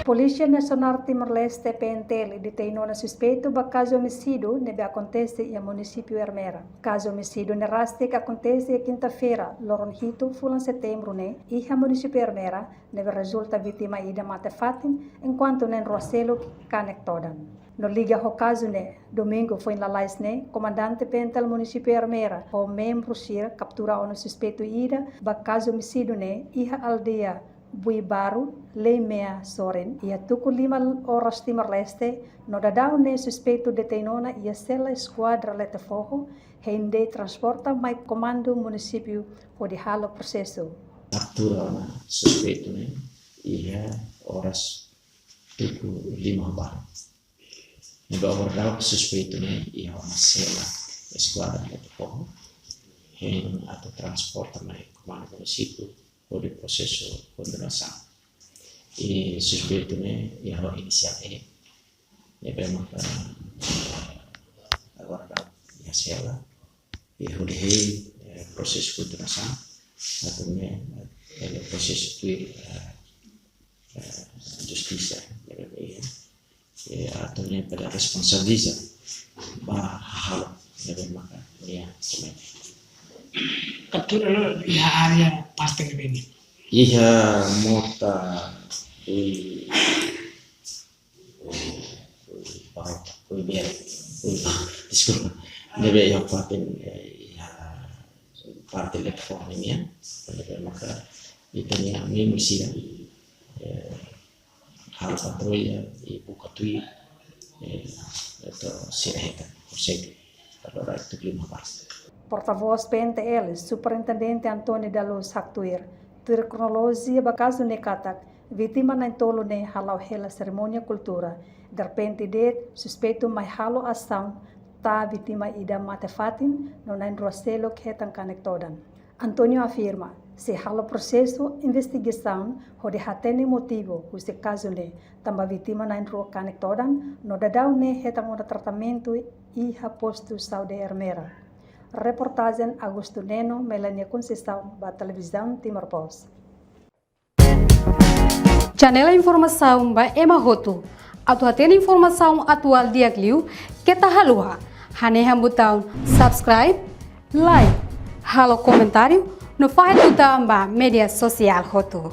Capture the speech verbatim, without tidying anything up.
Polísia Nasionál Timor-Leste, P N T L, detein ona suspeitu ba kazu omisídiu ne'ebé akontese iha munisípiu Ermera. Kazu omisídiu ne'e rasik akontese iha kinta-feira, loron hitu fulan setembru ne'e, iha munisípiu Ermera, ne'ebé rezulta vítima ida mate-fatin, enkuantu na'in rua seluk kanek todan. No liga ho kazu ne'e, domingu foin lalais ne'e, komandante P N T L munisípiu Ermera ho membru sira kaptura ona suspeitu ida ba kazu omisídiu ne'e iha aldeia Buibaru, Leimea sorin, iha tuku lima oras Timor-Leste, no daudaun ne'e suspeitu detein ona iha sela eskuadra Letefoho, hein de'it transporta mai komandu munisípiu hodi halo prosesu. Kaptura ona suspeitu ne'e iha oras tuku lima ba. Ne'ebé abordadu suspeitu ne'e iha ona sela eskuadra Letefoho, hein atu transporta mai komandu munisípiu hodi prosesu kondenasaun. I suspeitu ne'e iha inisiál E, ne'ebé maka, eh, agora da iha sela. I hodi hein, eh, prosesu kondenasaun. Atu nune'e, eh, prosesu tuir, eh, eh, justisa, ne'ebé, eh, atu nune'e bele responsabiliza ba hahalok ne'ebé maka nia komete. Kaptura loos iha área parte ne'ebé? Iha mota Ui, Ui, Ui, Ui, Ui, Ui, deskulpa. Ne'ebé iha parte, eh, iha parte Letefoho nian, ne'ebé maka ita-nia membru sira, eh, halo patrulla i buka tuir, eh, atu sira hetan, konsege, atu rai tuir lima ba. Portavós P N T L, Superintendente António da Luz haktuir, tuir kronolojia ba kazu ne'e katak, vítima na'in-tolu ne'e hala'o hela serimónia kultura. Derrepente de'it, suspeitu mai halo asaun, tau vítima ida mate-fatin, no na'in rua seluk hetan kanek todan. António afirma, sei halo prosesu investigasaun hodi hatene motivu husi kazu ne'e, tanba vítima na'in rua kanek todan, no daudaun ne'e hetan ona tratamentu iha postu saúde Ermera. Reportajen Augusto Neno, Melania Conceição, ba Televizaun Timor Post. Janela informasaun ba ema hotu. Atu hatene informasaun atuál di'ak liu, keta haluha hanehan butaun subscribe, like, halo komentáriu, no fahe tutan ba média sosiál hotu.